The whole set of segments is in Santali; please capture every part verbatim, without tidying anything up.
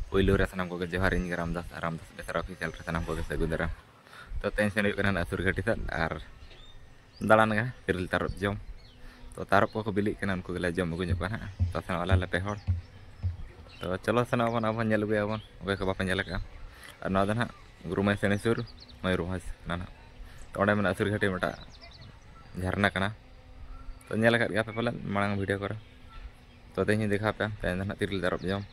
ᱯᱳᱭᱞᱳ ᱨᱮ ᱥᱟᱱᱟᱢ ᱠᱚᱜᱮ ᱡᱚᱦᱟᱨ, ᱤᱧ ᱜᱮ ᱨᱟᱢᱫᱟᱥ, ᱨᱟᱢᱫᱟᱥ ᱵᱮᱥᱨᱟ ᱚᱯᱷᱤᱥᱤᱭᱟᱞ ᱨᱮ ᱥᱟᱱᱟᱢ ᱠᱚᱜᱮ ᱥᱟᱹᱜᱩᱱ ᱫᱟᱨᱟᱢ᱾ ᱛᱚ ᱛᱮᱦᱮᱧ ᱥᱮᱱ ᱦᱩᱭᱩᱜ ᱠᱟᱱᱟ ᱟᱹᱥᱩᱨ ᱜᱷᱟᱹᱴᱤ ᱥᱮᱫ ᱟᱨ ᱫᱟᱬᱟᱱ ᱜᱮ ᱛᱤᱨᱤᱞ ᱛᱟᱨᱚᱵ ᱡᱚᱢ᱾ ᱛᱚ ᱛᱟᱨᱚᱵ ᱠᱚᱠᱚ ᱵᱤᱞᱤᱜ ᱠᱟᱱᱟ, ᱩᱱᱠᱩ ᱜᱮᱞᱮ ᱡᱚᱢ ᱟᱹᱜᱩ ᱧᱚᱜ ᱠᱚᱣᱟ ᱦᱟᱸᱜ᱾ ᱛᱚ ᱥᱮᱱᱚᱜ ᱟᱞᱮ ᱞᱮ ᱯᱮ ᱦᱚᱲ᱾ ᱛᱚ ᱪᱚᱞᱚ ᱥᱮᱱᱚᱜ ᱟᱵᱚᱱ, ᱟᱵᱚ ᱧᱮᱞ ᱟᱹᱜᱩᱭᱟᱵᱚᱱ ᱚᱠᱚᱭ ᱠᱚ ᱵᱟᱯᱮ ᱧᱮᱞ ᱟᱠᱟᱫᱼᱟ᱾ ᱟᱨ ᱱᱚᱣᱟ ᱫᱚ ᱱᱟᱦᱟᱜ ᱜᱩᱨᱩᱢᱟᱭ ᱥᱮᱬᱤ ᱥᱩᱨ ᱢᱚᱭᱩᱨᱵᱷᱚᱸᱡᱽ ᱠᱟᱱᱟ ᱱᱟᱦᱟᱜ᱾ ᱛᱚ ᱚᱸᱰᱮ ᱢᱮᱱᱟᱜᱼᱟ ᱟᱹᱥᱩᱨ ᱜᱷᱟᱹᱴᱤ ᱢᱤᱫᱴᱟᱜ ᱡᱷᱟᱨᱱᱟ ᱠᱟᱱᱟ᱾ ᱛᱚ ᱧᱮᱞ ᱟᱠᱟᱫ ᱜᱮᱭᱟ ᱯᱮ ᱯᱟᱞᱮᱱ ᱢᱟᱲᱟᱝ ᱵᱷᱤᱰᱤᱭᱳ ᱠᱚᱨᱮ᱾ ᱛᱚ ᱛᱮᱦᱮᱧ ᱤᱧ ᱫᱮᱠᱷᱟᱣ ᱯᱮᱭᱟ, ᱛᱮᱦᱮᱧ ᱫᱚ ᱱᱟᱦᱟᱜ ᱛᱤᱨᱤᱞ ᱛᱟᱨᱚᱵ ᱡᱚᱢ᱾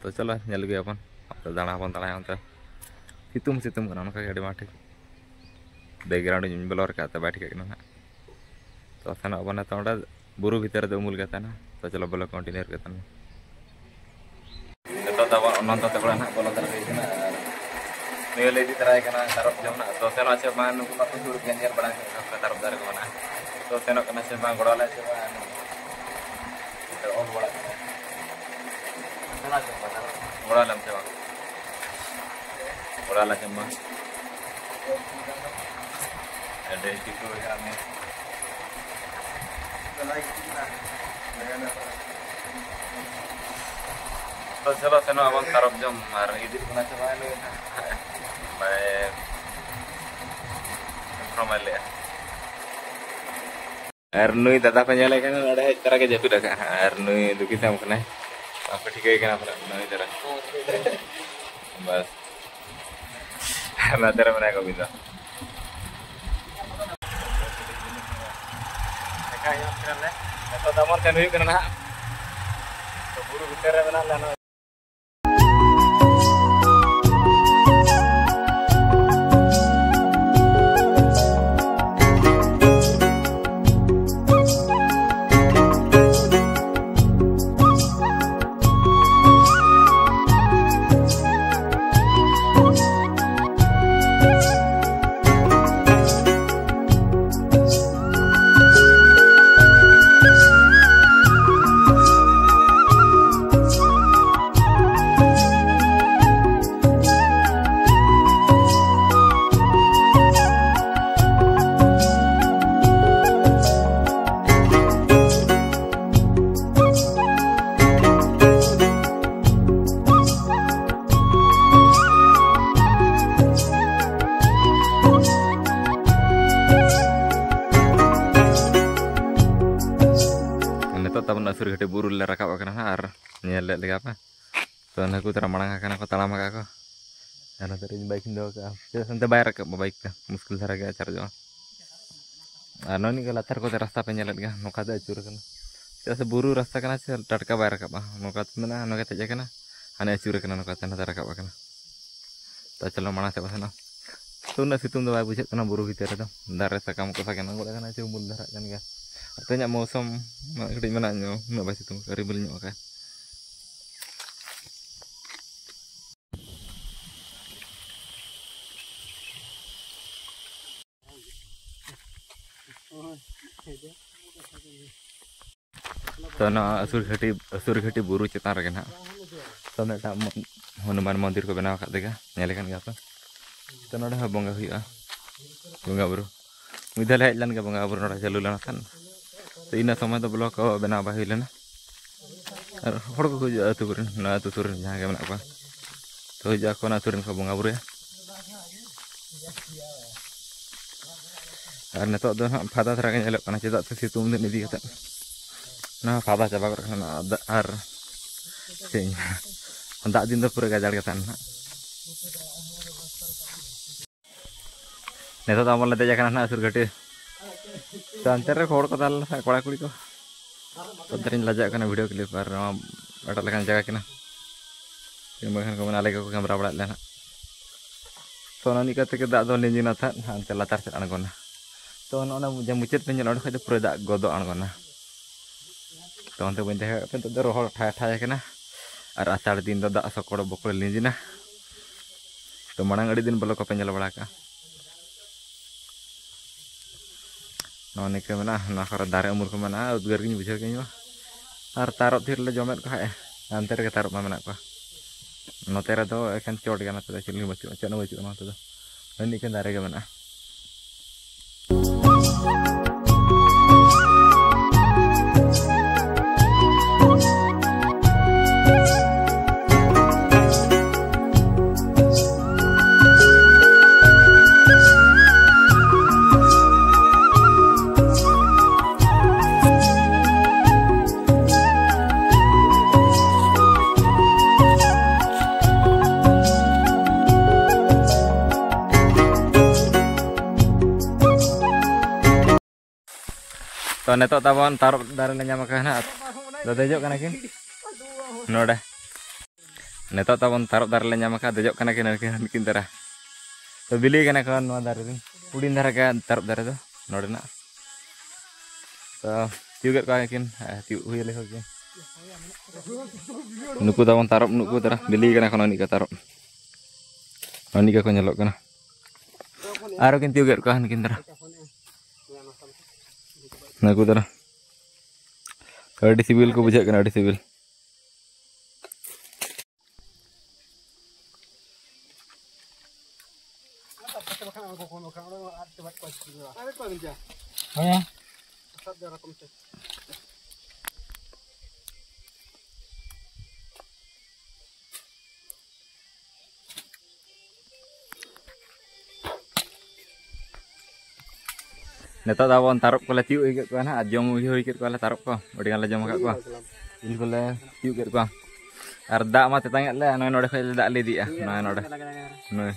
ᱛᱚ ᱪᱚᱞᱚ ᱧᱮᱞ ᱟᱹᱜᱩᱭᱟᱵᱚᱱ᱾ ᱟᱯᱮ ᱫᱟᱬᱟ ᱵᱚᱱ ᱫᱟᱬᱟᱭᱟ ᱚᱱᱛᱮ᱾ ᱥᱤᱛᱩᱝ ᱥᱤᱛᱩᱝ ᱠᱟᱱᱟ ᱚᱱᱠᱟ ᱜᱮ ᱟᱹᱰᱤ ᱢᱟᱴᱷᱤᱠ᱾ ᱵᱮᱠᱜᱨᱟᱣᱩᱱᱰ ᱤᱧ ᱵᱞᱚᱨ ᱠᱟᱜ ᱛᱮ ᱵᱟᱭ ᱴᱷᱤᱠᱟᱹᱜ ᱠᱟᱱᱟ ᱱᱟᱦᱟᱜ᱾ ᱛᱚ ᱥᱮᱱᱚᱜ ᱟᱵᱚᱱ ᱱᱤᱛᱚᱜ ᱚᱸᱰᱮ ᱵᱩᱨᱩ ᱵᱷᱤᱛᱟᱹᱨ ᱨᱮᱫᱚ ᱩᱢᱩᱞ ᱜᱮ ᱛᱟᱦᱮᱱᱟ᱾ ᱛᱚ ᱪᱚᱞᱚ ᱵᱚᱞᱚ ᱠᱚᱱᱴᱤᱱᱤᱭᱩ ᱨᱮᱜᱮ ᱛᱟᱦᱮᱱᱟ᱾ ᱱᱤᱛᱚᱜ ᱫᱚ ᱟᱵᱚ ᱚᱱᱚᱱᱛᱚ ᱛᱮ ᱚᱲᱟᱜ ᱱᱟᱦᱟᱜ ᱵᱚᱞᱚ ᱫᱟᱲᱮ ᱦᱩᱭ ᱠᱟᱱᱟ᱾ ᱟᱨ ᱱᱩᱭ ᱞᱮ ᱤᱫᱤ ᱛᱟᱨᱟᱭ ᱠᱟᱱᱟ ᱛᱟᱨᱚᱵ ᱡᱚᱢ ᱱᱟᱦᱟᱜ᱾ ᱛᱚ ᱥᱮᱱᱚᱜ ᱟᱪᱪᱷᱟ ᱢᱟ, ᱱᱩᱠᱩ ᱢᱟᱠᱚ ᱫᱩᱲᱩᱵ ᱜᱮ, ᱧᱮᱞ ᱵᱟᱲᱟ ᱠᱮᱫ ᱠᱚᱣᱟ ᱛᱟᱨᱚᱵ ᱫᱟᱨᱮ ᱠᱚ ᱢᱮᱱᱟᱜᱼᱟ᱾ ᱛᱚ ᱥᱮᱱᱚᱜ ᱠᱟᱱᱟ ᱥᱮ ᱵᱟᱝ, ᱜᱚᱲᱚ ᱟᱞᱮ ᱥᱮ ᱵᱟᱝ? ᱱᱤᱛᱚᱜ ᱚᱞ ᱵᱟᱲᱟᱜ ᱠᱟᱱᱟ᱾ ᱥᱮᱱᱚᱜ ᱟᱪᱪᱷᱟ ᱢᱟ, ᱛᱟᱨᱚᱵ ᱜᱚᱲᱚ ᱟᱞᱮᱢ ᱥᱮ ᱵᱟᱝ? ᱜᱚᱲᱚ ᱟᱞᱮ ᱥᱮ ᱵᱟᱝ? ᱟᱹᱰᱤ ᱠᱤᱪᱷᱩ ᱦᱩᱭ ᱠᱟᱱᱟ᱾ ᱛᱚ ᱪᱚᱞᱚ ᱥᱮᱱᱚᱜ ᱟᱵᱚᱱ ᱛᱟᱨᱚᱵ ᱡᱚᱢ ᱟᱨ ᱤᱫᱤ ᱠᱚ ᱱᱟᱦᱟᱜ ᱪᱟᱵᱟᱭ ᱞᱟᱹᱜᱤᱫ ᱱᱟᱦᱟᱜ᱾ ᱵᱟᱭ ᱯᱷᱨᱚᱢᱟᱭ ᱞᱮᱜᱼᱟ᱾ ᱟᱨ ᱱᱩᱭ ᱫᱟᱫᱟ ᱯᱮ ᱧᱮᱞᱮ ᱠᱟᱱᱟ, ᱱᱚᱰᱮ ᱦᱮᱡ ᱛᱚᱨᱟ ᱜᱮ ᱡᱟᱹᱯᱤᱫ ᱟᱠᱟᱫᱼᱟ᱾ ᱟᱨ ᱱᱩᱭ ᱫᱩᱠᱷᱤ ᱛᱟᱢ ᱠᱟᱱᱟᱭ, ᱟᱯᱮ ᱴᱷᱤᱠᱟᱹᱭ ᱠᱟᱱᱟ ᱯᱟᱞᱮ ᱱᱩᱭ ᱫᱟᱫᱟ᱾ ᱵᱟᱥ, ᱱᱚᱛᱮ ᱨᱮ ᱢᱮᱱᱟᱭ ᱠᱚ ᱢᱤᱫ ᱫᱚ᱾ ᱫᱮᱠᱷᱟ ᱧᱚᱜ ᱠᱟᱱᱟᱞᱮ᱾ ᱱᱤᱛᱚᱜ ᱫᱚ ᱮᱢᱚᱱ ᱥᱮᱱ ᱦᱩᱭᱩᱜ ᱠᱟᱱᱟ ᱱᱟᱦᱟᱜ, ᱛᱚ ᱵᱩᱨᱩ ᱵᱷᱤᱛᱤᱨ ᱨᱮ ᱢᱮᱱᱟᱜ ᱞᱮᱭᱟ ᱱᱚᱜᱼᱚᱭ᱾ ᱞᱮᱠᱟ ᱯᱮ᱾ ᱛᱚ ᱱᱩᱠᱩ ᱛᱟᱨᱟ ᱢᱟᱲᱟᱝ ᱟᱠᱟᱱᱟ ᱠᱚ, ᱛᱟᱲᱟᱢ ᱟᱠᱟᱫ ᱠᱚ᱾ ᱟᱨ ᱱᱚᱛᱮ ᱨᱮ ᱤᱧ ᱵᱟᱭᱤᱠ ᱤᱧ ᱫᱚᱦᱚ ᱠᱟᱜᱼᱟ, ᱪᱮᱫᱟᱜ ᱥᱮ ᱱᱚᱛᱮ ᱵᱟᱭ ᱨᱟᱠᱟᱵᱼᱟ, ᱵᱟᱭᱤᱠ ᱛᱮ ᱢᱩᱥᱠᱤᱞ ᱫᱷᱟᱨᱟ ᱜᱮ ᱪᱟᱨᱡᱚᱜᱼᱟ᱾ ᱟᱨ ᱱᱚᱜᱼᱚ ᱱᱤᱭᱟᱹ ᱜᱮ ᱞᱟᱛᱟᱨ ᱠᱚᱛᱮ ᱨᱟᱥᱛᱟ ᱯᱮ ᱧᱮᱞᱮᱫ ᱜᱮᱭᱟ, ᱱᱚᱝᱠᱟ ᱛᱮ ᱟᱹᱪᱩᱨ ᱟᱠᱟᱱᱟ᱾ ᱪᱮᱫᱟᱜ ᱥᱮ ᱵᱩᱨᱩ ᱨᱟᱥᱛᱟ ᱠᱟᱱᱟ ᱥᱮ, ᱴᱟᱴᱠᱟ ᱵᱟᱭ ᱨᱟᱠᱟᱵᱼᱟ᱾ ᱱᱚᱝᱠᱟ ᱛᱮ ᱢᱮᱱᱟᱜᱼᱟ, ᱱᱚᱝᱠᱟ ᱛᱮ ᱦᱮᱡ ᱟᱠᱟᱱᱟ, ᱦᱟᱱᱮ ᱟᱹᱪᱩᱨ ᱟᱠᱟᱱᱟ, ᱱᱚᱝᱠᱟ ᱛᱮ ᱱᱚᱛᱮ ᱨᱟᱠᱟᱵ ᱟᱠᱟᱱᱟ᱾ ᱛᱚ ᱪᱚᱞᱚ ᱢᱟᱲᱟᱝ ᱥᱮᱫ ᱵᱚᱱ ᱥᱮᱱᱚᱜᱼᱟ᱾ ᱛᱚ ᱩᱱᱟᱹᱜ ᱥᱤᱛᱩᱝ ᱫᱚ ᱵᱟᱭ ᱵᱩᱡᱷᱟᱹᱜ ᱠᱟᱱᱟ ᱵᱩᱨᱩ ᱵᱷᱤᱛᱤᱨ ᱨᱮᱫᱚ, ᱫᱟᱨᱮ ᱥᱟᱠᱟᱢ ᱠᱚ ᱥᱟᱜᱮᱱ ᱜᱚᱫ ᱟᱠᱟᱱᱟ, ᱪᱮ ᱩᱢᱩᱞ ᱫᱷᱟᱨᱟᱜ ᱠᱟᱱ ᱜᱮᱭᱟ᱾ ᱛᱮᱦᱮᱧᱟᱜ ᱢᱳᱥᱚᱢ ᱠᱟᱹᱴᱤᱡ ᱢᱮᱱᱟᱜ ᱧᱚᱜ, ᱩᱱᱟᱹᱜ ᱵᱟᱭ ᱥᱤᱛᱩᱝ ᱠᱟᱜᱼᱟ, ᱨᱤᱢᱤᱞ ᱧᱚᱜ ᱠᱟᱜᱼᱟ᱾ ᱛᱚ ᱱᱚᱣᱟ ᱟᱹᱥᱩᱨ ᱜᱷᱟᱹᱴᱤ, ᱟᱹᱥᱩᱨ ᱜᱷᱟᱹᱴᱤ ᱵᱩᱨᱩ ᱪᱮᱛᱟᱱ ᱨᱮᱜᱮ ᱱᱟᱦᱟᱜ ᱛᱚ ᱢᱤᱫᱴᱟᱝ ᱢᱚ-, ᱦᱚᱱᱩᱢᱟᱱ ᱢᱚᱱᱫᱤᱨ ᱠᱚ ᱵᱮᱱᱟᱣ ᱟᱠᱟᱫ ᱛᱮᱜᱮ, ᱧᱮᱞᱮ ᱠᱟᱱ ᱜᱮᱭᱟ ᱯᱮ᱾ ᱛᱚ ᱱᱚᱰᱮ ᱦᱚᱸ ᱵᱚᱸᱜᱟ ᱦᱩᱭᱩᱜᱼᱟ, ᱵᱚᱸᱜᱟ ᱵᱩᱨᱩ᱾ ᱢᱤᱫ ᱫᱷᱟᱣ ᱞᱮ ᱦᱮᱡ ᱞᱮᱱ ᱜᱮ, ᱵᱚᱸᱜᱟ ᱵᱩᱨᱩ ᱱᱚᱰᱮ ᱪᱟᱹᱞᱩ ᱞᱮᱱᱟ ᱠᱷᱟᱱ, ᱛᱚ ᱤᱱᱟᱹ ᱥᱚᱢᱚᱭ ᱫᱚ ᱵᱞᱚᱜ ᱠᱚ ᱵᱮᱱᱟᱣ ᱵᱟᱭ ᱦᱩᱭ ᱞᱮᱱᱟ᱾ ᱟᱨ ᱦᱚᱲ ᱠᱚᱠᱚ ᱦᱤᱡᱩᱜᱼᱟ ᱟᱹᱛᱩ ᱠᱚᱨᱮᱱ, ᱱᱚᱣᱟ ᱟᱹᱛᱩ ᱥᱩᱨ ᱨᱮᱱ ᱡᱟᱦᱟᱸ ᱜᱮ ᱢᱮᱱᱟᱜ ᱠᱚᱣᱟ, ᱛᱚ ᱦᱤᱡᱩᱜ ᱟᱠᱚ ᱚᱱᱟ ᱟᱹᱛᱩ ᱨᱮᱱ ᱠᱚ ᱵᱚᱸᱜᱟ ᱵᱩᱨᱩᱭᱟ᱾ ᱟᱨ ᱱᱤᱛᱚᱜ ᱫᱚ ᱱᱟᱦᱟᱜ ᱯᱷᱟᱫᱟ ᱫᱷᱟᱨᱟ ᱜᱮ ᱧᱮᱞᱚᱜ ᱠᱟᱱᱟ, ᱪᱮᱫᱟᱜ ᱥᱮ ᱥᱤᱛᱩᱝ ᱫᱤᱱ ᱤᱫᱤ ᱠᱟᱛᱮᱫ ᱱᱚᱣᱟ ᱯᱷᱟᱫᱟ ᱪᱟᱵᱟ ᱜᱚᱫ ᱠᱟᱱᱟ᱾ ᱱᱚᱣᱟ ᱫᱟᱜ ᱟᱨ ᱪᱮᱫ ᱤᱧ, ᱫᱟᱜ ᱫᱤᱱ ᱫᱚ ᱯᱩᱨᱟᱹ ᱜᱟᱡᱟᱲ ᱜᱮ ᱛᱟᱦᱮᱱᱟ ᱱᱟᱦᱟᱜ᱾ ᱱᱤᱛᱚᱜ ᱫᱚ ᱟᱵᱚ ᱞᱮ ᱫᱮᱡ ᱟᱠᱟᱱᱟ ᱱᱟᱦᱟᱜ ᱟᱹᱥᱩᱨ ᱜᱷᱟᱹᱴᱤ᱾ ᱛᱚ ᱚᱱᱛᱮ ᱨᱮ ᱦᱚᱲ ᱠᱚ ᱛᱟᱦᱮᱸ ᱞᱮᱱᱟ, ᱠᱚᱲᱟ ᱠᱩᱲᱤ ᱠᱚ᱾ ᱛᱚ ᱚᱱᱛᱮ ᱨᱤᱧ ᱞᱟᱡᱟᱜ ᱠᱟᱱᱟ ᱵᱷᱤᱰᱤᱭᱳ ᱠᱞᱤᱯ, ᱟᱨ ᱱᱚᱣᱟ ᱮᱴᱟᱜ ᱞᱮᱠᱟᱱ ᱡᱟᱭᱜᱟ ᱠᱟᱱᱟ᱾ ᱵᱟᱠᱷᱟᱱ ᱠᱚ ᱢᱮᱱᱟ ᱟᱞᱮ ᱜᱮᱠᱚ ᱠᱮᱢᱨᱟ ᱵᱟᱲᱟᱭᱮᱫ ᱞᱮᱭᱟ ᱱᱟᱦᱟᱜ᱾ ᱛᱚ ᱚᱱᱟ ᱤᱫᱤ ᱠᱟᱛᱮ ᱜᱮ ᱫᱟᱜ ᱫᱚ ᱞᱤᱸᱡᱤᱱᱟ ᱛᱟᱦᱮᱸᱫ, ᱦᱟᱱᱛᱮ ᱞᱟᱛᱟᱨ ᱥᱮᱫ ᱟᱬᱜᱚᱱᱟ᱾ ᱛᱚ ᱱᱚᱜᱼᱚ ᱱᱟ ᱡᱟᱦᱟᱸ ᱢᱩᱪᱟᱹᱫ ᱯᱮ ᱧᱮᱞ, ᱚᱸᱰᱮ ᱠᱷᱚᱡ ᱫᱚ ᱯᱩᱨᱟᱹ ᱫᱟᱜ ᱜᱚᱫᱚᱜ ᱟᱬᱜᱚᱱᱟ᱾ ᱛᱚ ᱚᱱᱛᱮ ᱵᱟᱹᱧ ᱫᱮᱠᱷᱟᱣ ᱠᱟᱜ ᱯᱮ, ᱱᱤᱛᱚᱜ ᱫᱚ ᱨᱚᱦᱚᱲ ᱴᱷᱟᱭ ᱴᱷᱟᱭ ᱠᱟᱱᱟ᱾ ᱟᱨ ᱟᱥᱟᱲ ᱫᱤᱱ ᱫᱚ ᱫᱟᱜ ᱥᱚᱠᱚᱲ ᱵᱚᱠᱚᱲ ᱞᱤᱸᱡᱤᱱᱟ᱾ ᱛᱚ ᱢᱟᱲᱟᱝ ᱟᱹᱰᱤ ᱫᱤᱱ ᱵᱚᱞᱚ ᱠᱚᱯᱮ ᱧᱮᱞ ᱵᱟᱲᱟ ᱠᱟᱜᱼᱟ᱾ ᱱᱚᱜᱼᱚ ᱱᱤᱝᱠᱟᱹ ᱢᱮᱱᱟᱜᱼᱟ, ᱱᱚᱣᱟ ᱠᱚᱨᱮ ᱫᱟᱨᱮ ᱩᱢᱩᱞ ᱠᱚ ᱢᱮᱱᱟᱜᱼᱟ, ᱩᱫᱽᱜᱟᱹᱨ ᱜᱤᱧ ᱵᱩᱡᱷᱟᱹᱣ ᱠᱮᱫᱟ ᱤᱧ ᱢᱟ᱾ ᱟᱨ ᱛᱟᱨᱚᱵ ᱛᱷᱤᱨ ᱞᱮ ᱡᱚᱢᱮᱫ ᱠᱚ ᱦᱟᱸᱜ, ᱦᱟᱱᱛᱮ ᱨᱮᱜᱮ ᱛᱟᱨᱚᱵ ᱢᱟ ᱢᱮᱱᱟᱜ ᱠᱚᱣᱟ᱾ ᱱᱚᱛᱮ ᱨᱮᱫᱚ ᱮᱠᱷᱮᱱ ᱪᱚᱴ ᱜᱮ, ᱱᱚᱛᱮ ᱫᱚ ᱪᱮᱫ ᱦᱚᱸ ᱵᱟᱹᱪᱩᱜᱼᱟ, ᱪᱮᱫ ᱦᱚᱸ ᱵᱟᱹᱪᱩᱜᱼᱟ ᱱᱚᱛᱮ ᱫᱚ᱾ ᱟᱹᱰᱤ ᱮᱠᱷᱮᱱ ᱫᱟᱨᱮ ᱜᱮ ᱢᱮᱱᱟᱜᱼᱟ᱾ ᱛᱚ, ᱱᱤᱛᱚᱜ ᱛᱟᱵᱚᱱ ᱛᱟᱨᱚᱯ ᱫᱟᱨᱮ ᱞᱮ ᱧᱟᱢ ᱟᱠᱟᱫᱟ ᱱᱟᱦᱟᱜ᱾ ᱫᱚ ᱫᱮᱡᱚᱜ ᱠᱟᱱᱟ ᱠᱤᱱ ᱱᱚᱰᱮ᱾ ᱱᱤᱛᱚᱜ ᱛᱟᱵᱚᱱ ᱛᱟᱨᱚᱯ ᱫᱟᱨᱮ ᱞᱮ ᱧᱟᱢ ᱟᱠᱟᱫ, ᱫᱮᱡᱚᱜ ᱠᱟᱱᱟ ᱠᱤᱱ ᱱᱩᱠᱤᱱ, ᱱᱩᱠᱤᱱ ᱫᱟᱨᱟ᱾ ᱛᱚ, ᱵᱤᱞᱤ ᱠᱟᱱᱟ ᱠᱚ ᱱᱚᱣᱟ ᱫᱟᱨᱮ ᱨᱮ, ᱦᱩᱰᱤᱧ ᱫᱷᱟᱨᱟ ᱜᱮ ᱛᱟᱨᱚᱯ ᱫᱟᱨᱮ ᱫᱚ ᱱᱚᱰᱮᱱᱟᱜ᱾ ᱛᱚ, ᱛᱤᱭᱩᱜᱮᱫ ᱠᱚᱣᱟ ᱠᱤᱱ, ᱦᱮᱸ, ᱛᱤᱭᱩᱜ ᱦᱩᱭ ᱞᱮᱠᱷᱟᱱ ᱜᱮ᱾ ᱱᱩᱠᱩ ᱛᱟᱵᱚᱱ ᱛᱟᱨᱚᱯ, ᱱᱩᱠᱩ ᱫᱟᱨᱟ ᱵᱤᱞᱤ ᱠᱟᱱᱟ ᱠᱚ, ᱱᱤᱠᱟ ᱛᱟᱨᱚᱯ, ᱱᱤᱠᱟ ᱠᱚ ᱧᱮᱞᱚᱜ ᱠᱟᱱᱟ᱾ ᱟᱨᱚ ᱠᱤᱱ ᱛᱤᱭᱩᱜᱮᱫ ᱠᱚᱣᱟ ᱱᱩᱠᱤᱱ ᱫᱟᱨᱟ, ᱱᱩᱠᱩ ᱫᱟᱨᱟ᱾ ᱟᱹᱰᱤ ᱥᱤᱵᱤᱞ ᱠᱚ ᱵᱩᱡᱷᱟᱹᱜ ᱠᱟᱱᱟ, ᱟᱹᱰᱤ ᱥᱤᱵᱤᱞ᱾ ᱦᱮᱸ᱾ ᱱᱤᱛᱚᱜ ᱫᱚ ᱟᱵᱚ ᱛᱟᱨᱚᱵ ᱠᱚᱞᱮ ᱛᱤᱭᱳᱜ ᱦᱩᱭ ᱠᱮᱫ ᱠᱚᱣᱟ ᱱᱟᱦᱟᱜ, ᱟᱨ ᱡᱚᱢ ᱦᱩᱭ ᱦᱩᱭ ᱠᱮᱫ ᱠᱚᱣᱟᱞᱮ ᱛᱟᱨᱚᱵ ᱠᱚ, ᱟᱹᱰᱤ ᱜᱟᱱ ᱞᱮ ᱡᱚᱢ ᱟᱠᱟᱫ ᱠᱚᱣᱟ᱾ ᱤᱞ ᱠᱚᱞᱮ ᱛᱤᱭᱳᱜ ᱠᱮᱫ ᱠᱚᱣᱟ᱾ ᱟᱨ ᱫᱟᱜ ᱢᱟ ᱛᱮᱛᱟᱝ ᱮᱫ ᱞᱮ, ᱱᱚᱜᱼᱚᱭ ᱱᱚᱰᱮ ᱠᱷᱚᱱ ᱞᱮ ᱫᱟᱜ ᱞᱮ ᱤᱫᱤᱭᱮᱫᱼᱟ, ᱱᱚᱜᱼᱚᱭ ᱱᱚᱰᱮ, ᱱᱚᱜᱼᱚᱭ᱾